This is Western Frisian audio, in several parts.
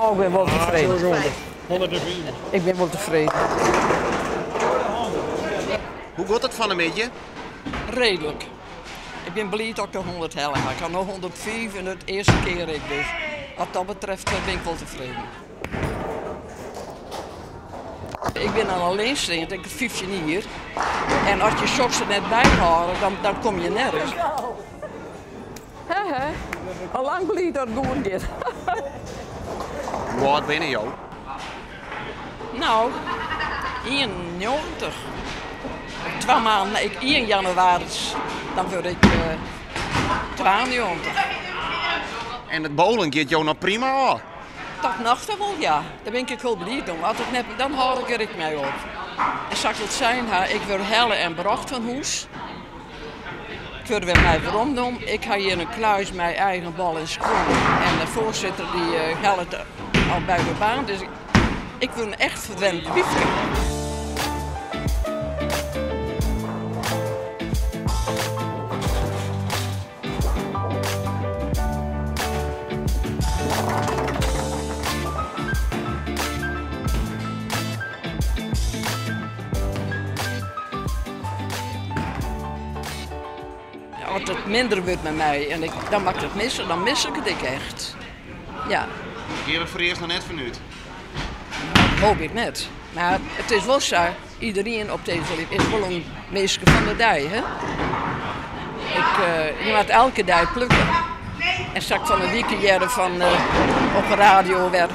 Oh, ik bin wol tefreden. Ik bin wol tefreden. Hoe giet it fan 'e middei? Reedlik. Ik bin bliid dat ik de 100 helle ha. Ik ha no 105 en it earste kear ek, dus wat dat betreft bin ik wol tefreden. Ik bin al allinsteand, ik 15 jier. En as je soks der net byhâlde, dan komme je nergens. Hè, hè. Al lang bliid dat it goed giet. Hoe âld binne jo? No, 91. Twa maanden, ik, 1 jannewaris, dan wurd ik 92. En it bowlen giet jo noch prima ôf? Tot noch toe wol, ja. Dêr bin ik hiel bliid om. As it net, dan hâld ik der ek mei op. En sa't ik it sein ha, ik wurd helle en brocht fan hûs. Ik wurd wer mei weromnommen. Ik ha hjir in kluis mei eigen bal en skuon. En de foarsitter dy hellet al by de baan. Dus ik wurd in echt ferwend wyfke. As it minder wurdt mei my en ik, dan moat ik it misse, dan mis ik it ek echt. Ja. Gean we foarearst noch net fanút? Hoop ik net. Mar it is wol sa, iderien op dizze is wol in minske fan de dei. Hè? Je moat elke dei plukke. En sa't ik fan 'e wike hearde fan op de radio wer,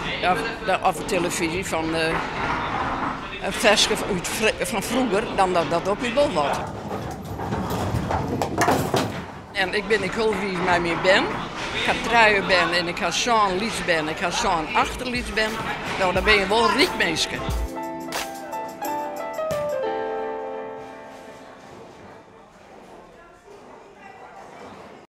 of de telefyzje, fan in ferske fan froeger, dan dat docht my wol wat. En ik bin ek hiel wiis mei myn bern. Ik ha trije bern en ik ha sân lytsbern, ik ha sân achterlytsbern. No, dan binne je wol ryk minske.